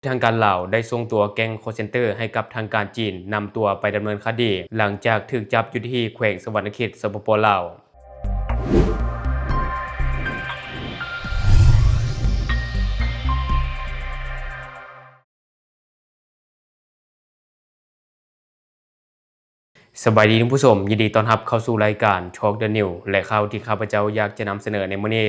ທາງການລາວໄດ້ສົ່ງຕົວແກ້ງຄໍເຊັນເຕີໃຫ້ກັບທາງການຈີນນຳຕົວໄປດຳເນີນຄະດີ ຫຼັງຈາກຖືກຈັບຢູ່ທີ່ແຂວງສະຫວັນນະເຂດ ສປປ ລາວ. ສະບາຍດີທ່ານຜູ້ຊົມ, ຍິນດີຕ້ອນຮັບເຂົ້າສູ່ລາຍການ Talk the News ແລະ ຂ່າວທີ່ຂ້າພະເຈົ້າຢາກຈະນຳສະເໜີໃນມື້ນີ້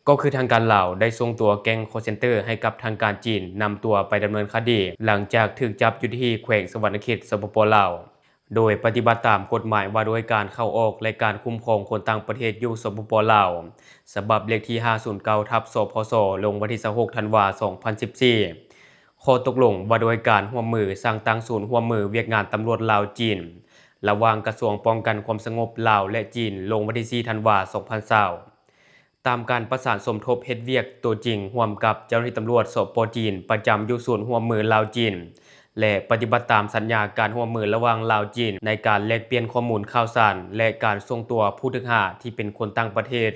ກໍຄືທາງການລາວໄດ້ສົ່ງຕົວແກ້ງຄໍເຊັນເຕີໃຫ້ກັບທາງການຈີນນຳຕົວໄປດຳເນີນຄະດີ ຫຼັງຈາກຖືກຈັບຢູ່ທີ່ແຂວງສະຫວັນນະເຂດ ສປປ ລາວ. ໂດຍປະຕິບັດຕາມກົດໝາຍວ່າດ້ວຍການເຂົ້າອອກ ແລະ ການຄຸ້ມຄອງຄົນຕ່າງປະເທດຢູ່ ສປປ ລາວ ສະບັບເລກທີຫ້າສູນເກົ້າ ທັບ ສພສ ລົງວັນທີຊາວຫົກ ທັນວາ ສອງພັນສິບສີ່ ຂໍ້ຕົກລົງວ່າດ້ວຍການຮ່ວມມືສ້າງຕັ້ງສູນຮ່ວມມືວຽກງານຕຳຫຼວດລາວ-ຈີນ ລະຫວ່າງກະຊວງປ້ອງກັນຄວາມສະຫງົບລາວ ແລະ ຈີນ ລົງວັນທີສີ່ ທັນວາ ສອງພັນຊາວ ຕາມການປະສານສົມທົບເຮັດວຽກຕົວຈິງຮ່ວມກັບເຈົ້າໜ້າທີ່ຕຳຫຼວດ ສປ ຈີນ ປະຈຳຢູ່ສູນຮ່ວມມືລາວ-ຈີນ ແລະ ປະຕິບັດຕາມສັນຍາການຮ່ວມມືລະຫວ່າງລາວ-ຈີນ ໃນການແລກປ່ຽນຂໍ້ມູນຂ່າວສານ ແລະ ການສົ່ງຕົວຜູ້ຖືກຫາທີ່ເປັນຄົນຕ່າງປະເທດ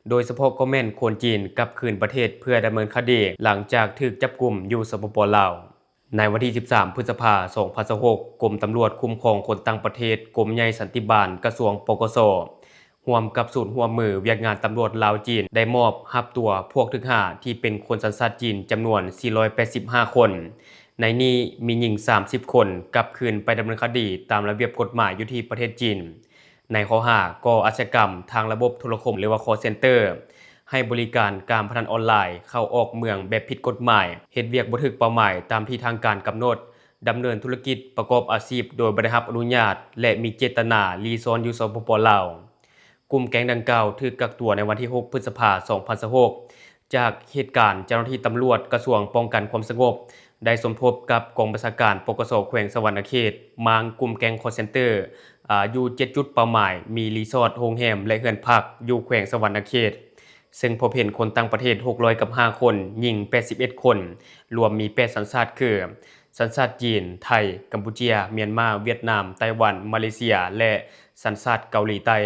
ໂດຍສະເພາະກໍແມ່ນຄົນຈີນ ກັບຄືນປະເທດເພື່ອດຳເນີນຄະດີ ຫຼັງຈາກຖືກຈັບກຸມຢູ່ ສປປ ລາວ. ໃນວັນທີສິບສາມ ພຶດສະພາ ສອງພັນຊາວຫົກ ກົມຕຳຫຼວດຄຸ້ມຄອງຄົນຕ່າງປະເທດ ກົມໃຫຍ່ສັນຕິບານ ກະຊວງ ປກສ ຮ່ວມກັບສູນຮ່ວມມືວຽກງານຕຳຫຼວດລາວ-ຈີນ ໄດ້ມອບຮັບຕົວພວກຖືກຫາທີ່ເປັນຄົນສັນຊາດຈີນ ຈຳນວນ ສີ່ຮ້ອຍແປດສິບຫ້າຄົນ, ໃນນີ້ມີຍິງ ສາມສິບຄົນ ກັບຄືນໄປດຳເນີນຄະດີຕາມລະບຽບກົດໝາຍຢູ່ທີ່ປະເທດຈີນ ໃນຂໍ້ຫາກໍ່ອາຊະຍາກຳທາງລະບົບໂທລະຄົມ ຫຼືວ່າ call center, ໃຫ້ບໍລິການການພະນັນອອນລາຍ, ເຂົ້າອອກເມືອງແບບຜິດກົດໝາຍ, ເຮັດວຽກບໍ່ຖືກເປົ້າໝາຍຕາມທີ່ທາງການກຳນົດ, ດຳເນີນທຸລະກິດປະກອບອາຊີບໂດຍບໍ່ໄດ້ຮັບອະນຸຍາດ ແລະ ມີເຈດຕະນາລີ້ຊ່ອນຢູ່ ສປປ ລາວ. ກຸ່ມແກ້ງດັ່ງກ່າວຖືກກັກຕົວໃນວັນທີຫົກ ພຶດສະພາ ສອງພັນຊາວຫົກ ຈາກເຫດການເຈົ້າໜ້າທີ່ຕຳຫຼວດກະຊວງປ້ອງກັນຄວາມສະຫງົບ ໄດ້ສົມທົບກັບກອງບັນຊາການ ປກສ ແຂວງສະຫວັນນະເຂດ ມ້າງກຸ່ມແກ້ງ call center ອາ ຢູ່ເຈັດຈຸດເປົ້າໝາຍ, ມີຣີສອດ, ໂຮງແຮມ ແລະ ເຮືອນພັກຢູ່ແຂວງສະຫວັນນະເຂດ ເຊິ່ງພົບເຫັນຄົນຕ່າງປະເທດ ຫົກຮ້ອຍກັບຫ້າຄົນ, ຍິງ ແປດສິບເອັດຄົນ, ລວມມີ ແປດສັນຊາດຄື ສັນຊາດຈີນ, ໄທ, ກຳປູເຈຍ, ມຽນມາ, ຫວຽດນາມ, ໄຕ້ຫວັນ, ມາເລເຊຍ ແລະ ສັນຊາດເກົາຫຼີໃຕ້,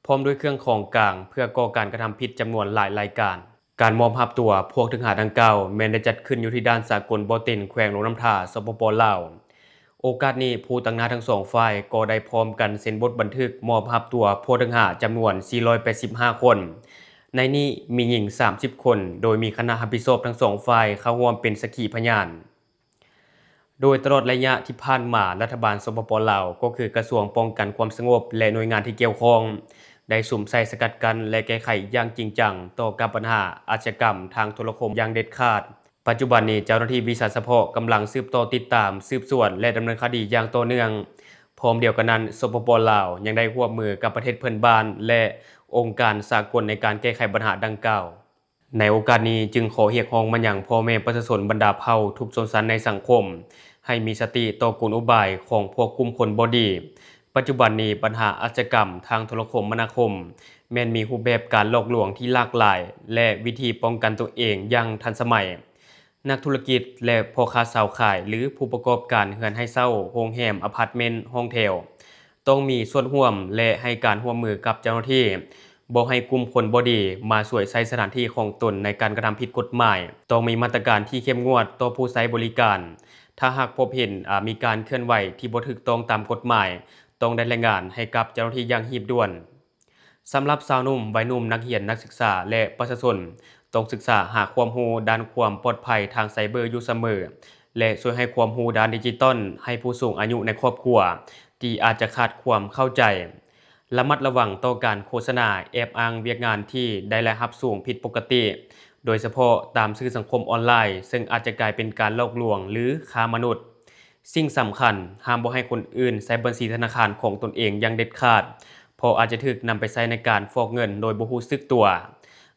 ພ້ອມດ້ວຍເຄື່ອງຂອງກາງເພື່ອກໍ່ການກະທຳຜິດຈຳນວນຫຼາຍລາຍການ. ການມອບຮັບຕົວພວກຖືກຫາດັ່ງກ່າວ ແມ່ນໄດ້ຈັດຂຶ້ນຢູ່ທີ່ດ່ານສາກົນບໍ່ເຕັນ ແຂວງຫຼວງນ້ຳທາ ສປປ ລາວ. ໂອກາດນີ້ ຜູ້ຕາງໜ້າທັງສອງຝ່າຍກໍໄດ້ພ້ອມກັນເຊັນບົດບັນທຶກມອບຮັບຕົວພວກຖືກຫາຈຳນວນ ສີ່ຮ້ອຍແປດສິບຫ້າຄົນ, ໃນນີ້ມີຍິງ ສາມສິບຄົນ, ໂດຍມີຄະນະຮັບຜິດຊອບທັງສອງຝ່າຍເຂົ້າຮ່ວມເປັນສັກຂີພະຍານ. ໂດຍຕະຫຼອດໄລຍະທີ່ຜ່ານມາ, ລັດຖະບານ ສປປ ລາວ ກໍຄືກະຊວງປ້ອງກັນຄວາມສະຫງົບ ແລະ ໜ່ວຍງານທີ່ກ່ຽວຂ້ອງ ໄດ້ສຸມໃສ່ສະກັດກັ້ນ ແລະ ແກ້ໄຂຢ່າງຈິງຈັງຕໍ່ກັບບັນຫາອາຊະຍາກຳທາງໂທລະຄົມຢ່າງເດັດຂາດ. ປັດຈຸບັນນີ້ ເຈົ້າໜ້າທີ່ວິຊາສະເພາະກຳລັງສືບຕໍ່ຕິດຕາມ, ສືບສວນ ແລະ ດຳເນີນຄະດີຢ່າງຕໍ່ເນື່ອງ. ພ້ອມດຽວກັນນັ້ນ, ສປປ ລາວ ຍັງໄດ້ຮ່ວມມືກັບປະເທດເພື່ອນບ້ານ ແລະ ອົງການສາກົນໃນການແກ້ໄຂບັນຫາດັ່ງກ່າວ. ໃນໂອກາດນີ້ ຈຶ່ງຂໍຮຽກຮ້ອງມາຍັງພໍ່ແມ່ປະຊາຊົນບັນດາເຜົ່າທຸກຊົນຊັ້ນໃນສັງຄົມ ໃຫ້ມີສະຕິຕໍ່ກົນອຸບາຍຂອງພວກກຸ່ມຄົນບໍ່ດີ. ປັດຈຸບັນນີ້ ບັນຫາອາຊະຍາກຳທາງໂທລະຄົມມະນາຄົມ ແມ່ນມີຮູບແບບການຫຼອກລວງທີ່ຫຼາກຫຼາຍ ແລະ ວິທີປ້ອງກັນຕົວເອງຢ່າງທັນສະໄໝ. ນັກທຸລະກິດ ແລະ ພໍ່ຄ້າຊາວຂາຍ ຫຼື ຜູ້ປະກອບການເຮືອນໃຫ້ເຊົ່າ, ໂຮງແຮມ, ອາພາດເມັນ, ຫ້ອງແຖວ ຕ້ອງມີສ່ວນຮ່ວມ ແລະ ໃຫ້ການຮ່ວມມືກັບເຈົ້າໜ້າທີ່, ບໍ່ໃຫ້ກຸ່ມຄົນບໍ່ດີມາສວຍໃຊ້ສະຖານທີ່ຂອງຕົນໃນການກະທຳຜິດກົດໝາຍ. ຕ້ອງມີມາດຕະການທີ່ເຂັ້ມງວດຕໍ່ຜູ້ໃຊ້ບໍລິການ. ຖ້າຫາກພົບເຫັນ ອາ ມີການເຄື່ອນໄຫວທີ່ບໍ່ຖືກຕ້ອງຕາມກົດໝາຍ, ຕ້ອງໄດ້ລາຍງານໃຫ້ກັບເຈົ້າໜ້າທີ່ຢ່າງຮີບດ່ວນ. ສຳລັບຊາວໜຸ່ມ, ໄວໜຸ່ມ, ນັກຮຽນ, ນັກສຶກສາ ແລະ ປະຊາຊົນ ຕ້ອງສຶກສາຫາຄວາມຮູ້ດ້ານຄວາມປອດໄພທາງໄຊເບີຢູ່ສະເໝີ ແລະ ຊ່ວຍໃຫ້ຄວາມຮູ້ດ້ານດິຈິຕອນໃຫ້ຜູ້ສູງອາຍຸໃນຄອບຄົວທີ່ອາດຈະຂາດຄວາມເຂົ້າໃຈ. ລະມັດລະວັງຕໍ່ການໂຄສະນາແອບອ້າງວຽກງານທີ່ໄດ້ລາຍຮັບສູງຜິດປົກກະຕິ, ໂດຍສະເພາະຕາມສື່ສັງຄົມອອນລາຍ, ເຊິ່ງອາດຈະກາຍເປັນການຫຼອກລວງ ຫຼື ຄ້າມະນຸດ. ສິ່ງສຳຄັນ, ຫ້າມບໍ່ໃຫ້ຄົນອື່ນໃຊ້ບັນຊີທະນາຄານຂອງຕົນເອງຢ່າງເດັດຂາດ, ເພາະອາດຈະຖືກນຳໄປໃຊ້ໃນການຟອກເງິນໂດຍບໍ່ຮູ້ສຶກຕົວ.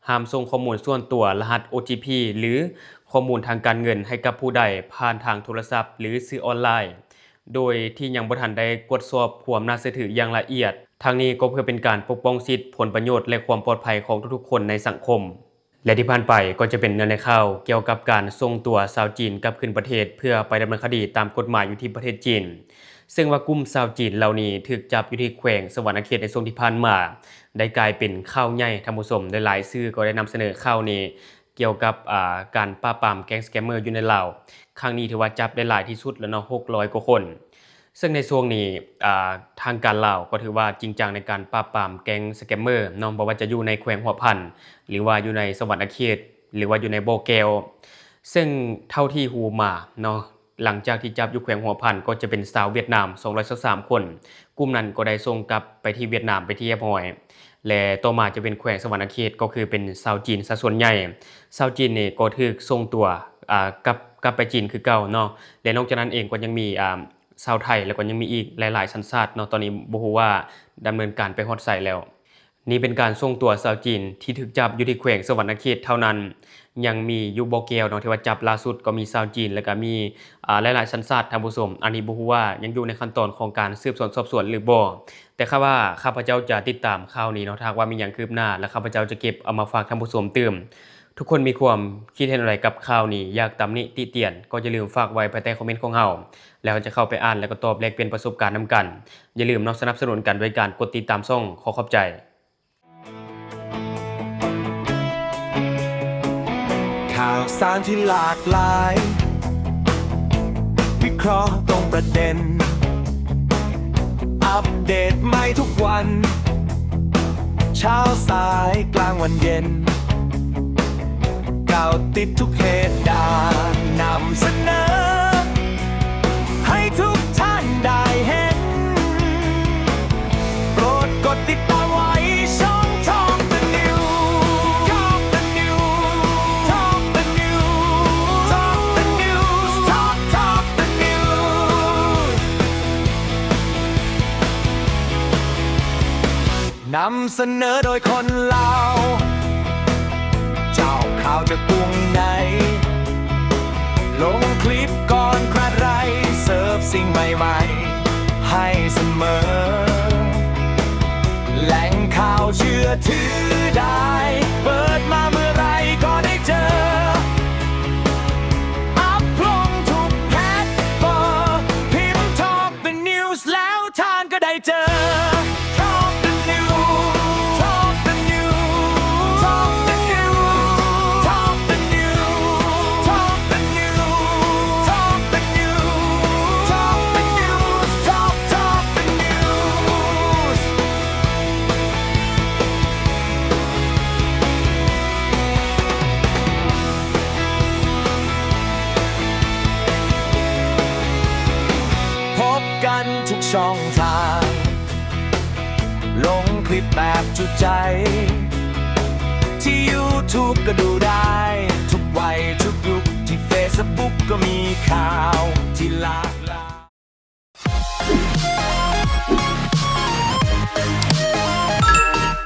ຫ້າມສົ່ງຂໍ້ມູນສ່ວນຕົວ, ລະຫັດ ໂອທີພີ ຫຼື ຂໍ້ມູນທາງການເງິນໃຫ້ກັບຜູ້ໃດຜ່ານທາງໂທລະສັບ ຫຼື ສື່ອອນລາຍ, ໂດຍທີ່ຍັງບໍ່ທັນໄດ້ກວດສອບຄວາມໜ້າເຊື່ອຖືຢ່າງລະອຽດ. ທັງນີ້ກໍເພື່ອເປັນການປົກປ້ອງສິດ, ຜົນປະໂຫຍດ ແລະ ຄວາມປອດໄພຂອງທຸກໆຄົນໃນສັງຄົມ. ແລະ ທີ່ຜ່ານໄປກໍຈະເປັນເນື້ອໃນຂ່າວກ່ຽວກັບການສົ່ງຕົວຊາວຈີນກັບຄືນປະເທດ ເພື່ອໄປດຳເນີນຄະດີຕາມກົດໝາຍຢູ່ທີ່ປະເທດຈີນ. ເຊິ່ງວ່າກຸ່ມຊາວຈີນເຫຼົ່ານີ້ຖືກຈັບຢູ່ທີ່ແຂວງສະຫວັນນະເຂດໃນຊ່ວງທີ່ຜ່ານມາ ໄດ້ກາຍເປັນຂ່າວໃຫຍ່, ທ່ານຜູ້ຊົມ, ຫຼາຍໆສື່ກໍໄດ້ນຳສະເໜີຂ່າວນີ້ ກ່ຽວກັບ ອ່າ ການປາບປາມແກ້ງສະແກມເມີຢູ່ໃນລາວ. ຄັ້ງນີ້ຖືວ່າຈັບໄດ້ຫຼາຍທີ່ສຸດແລ້ວເນາະ ຫົກຮ້ອຍກວ່າຄົນ. ເຊິ່ງໃນຊ່ວງນີ້ ອ່າ ທາງການລາວກໍຖືວ່າຈິງຈັງໃນການປາບປາມແກ້ງສະແກມເມີເນາະ ບໍ່ວ່າຈະຢູ່ໃນແຂວງຫົວພັນ ຫຼືວ່າຢູ່ໃນສະຫວັນນະເຂດ ຫຼືວ່າຢູ່ໃນບໍ່ແກ້ວ. ເຊິ່ງເທົ່າທີ່ຮູ້ມາເນາະ ຫຼັງຈາກທີ່ຈັບຢູ່ແຂວງຫົວພັນ ກໍຈະເປັນຊາວຫວຽດນາມ ສອງຮ້ອຍຊາວສາມຄົນ, ກຸ່ມນັ້ນກໍໄດ້ສົ່ງກັບໄປທີ່ຫວຽດນາມເປັນທີ່ຮຽບຮ້ອຍ ແລະ ຕໍ່ມາຈະເປັນແຂວງສະຫວັນນະເຂດ ກໍຄືເປັນຊາວຈີນຊະສ່ວນໃຫຍ່. ຊາວຈີນນີ້ກໍຖືກສົ່ງຕົວ ອາ ກັບ ກັບໄປຈີນຄືເກົ່າເນາະ ແລະ ນອກຈາກນັ້ນເອງກໍຍັງມີ ອາ ຊາວໄທ ແລ້ວກໍຍັງມີອີກຫຼາຍໆສັນຊາດເນາະ, ຕອນນີ້ບໍ່ຮູ້ວ່າດຳເນີນການໄປຮອດໃສແລ້ວ. ນີ້ເປັນການສົ່ງຕົວຊາວຈີນທີ່ຖືກຈັບຢູ່ທີ່ແຂວງສະຫວັນນະເຂດເທົ່ານັ້ນ, ຍັງມີຢູ່ບໍ່ແກ້ວເນາະ ທີ່ວ່າຈັບລ່າສຸດກໍມີຊາວຈີນ ແລ້ວກໍມີ ອາ ຫຼາຍໆສັນຊາດທ່ານຜູ້ຊົມ. ອັນນີ້ບໍ່ຮູ້ວ່າຍັງຢູ່ໃນຂັ້ນຕອນຂອງການສືບສວນສອບສວນຫຼືບໍ່, ແຕ່ຄາດວ່າຂ້າພະເຈົ້າຈະຕິດຕາມຂ່າວນີ້ເນາະ, ຖ້າຫາກວ່າມີຫຍັງຄືບໜ້າ ແລ້ວຂ້າພະເຈົ້າຈະເກັບເອົາມາຝາກທ່ານຜູ້ຊົມຕື່ມ. ທຸກຄົນມີຄວາມຄິດເຫັນແນວໃດກັບຂ່າວນີ້? ຢາກຕຳໜິຕິຕຽນ ກໍຢ່າລືມຝາກໄວ້ພາຍໃຕ້ຄອມເມັນຂອງເຮົາ ແລ້ວເຮົາຈະເຂົ້າໄປອ່ານ ແລ້ວກໍຕອບແລກປ່ຽນປະສົບການນຳກັນ. ຢ່າລືມເນາະ ສະໜັບສະໜູນກັນດ້ວຍການກົດຕິດຕາມຊ່ອງ. ຂໍຂອບໃຈ. ຂ່າວສານທີ່ຫຼາກຫຼາຍ ວິເຄາະຕົງປະເດັນ ອັບເດດໃໝ່ທຸກວັນ ເຊົ້າສາຍກາງວັນເຢັນ ກ່າວຕິດທຸກເຫດການ ນຳສະເໜີໃຫ້ທຸກທ່ານໄດ້ເຫັນ. ໂປດກົດຕິດຕາມໄວ້ຊ່ອງ Talk the News Talk the News Talk the News Talk Talk the News ນຳສະເໜີໂດຍຄົນລາວ ເຈົ້າຂ່າວຈາກກຸງໃນ ລົງຄລິບກ່ອນໃຜ ເສີບສິ່ງໃໝ່ໆໃຫ້ສະເໝີ ແຫຼ່ງຂ່າວເຊື່ອຖືໄດ້ ເປີດມາເມື່ອໃດກໍໄດ້ເຈີ ອັບລົງທຸກແພລດຟອມ ພິມ Talk the News ແລ້ວທ່ານກໍໄດ້ເຈີ Talk the News Talk the News Talk the News Talk the News Talk the News Talk the News Talk the News Talk Talk the News ພົບກັນທຸກຊ່ອງທາງ ລົງຄລິບແບບຈຸໃຈ ທີ່ YouTube ກໍດູໄດ້ ທຸກໄວທຸກຍຸກ ທີ່ Facebook ກໍມີຂ່າວທີ່ຫຼາກຫຼາຍ.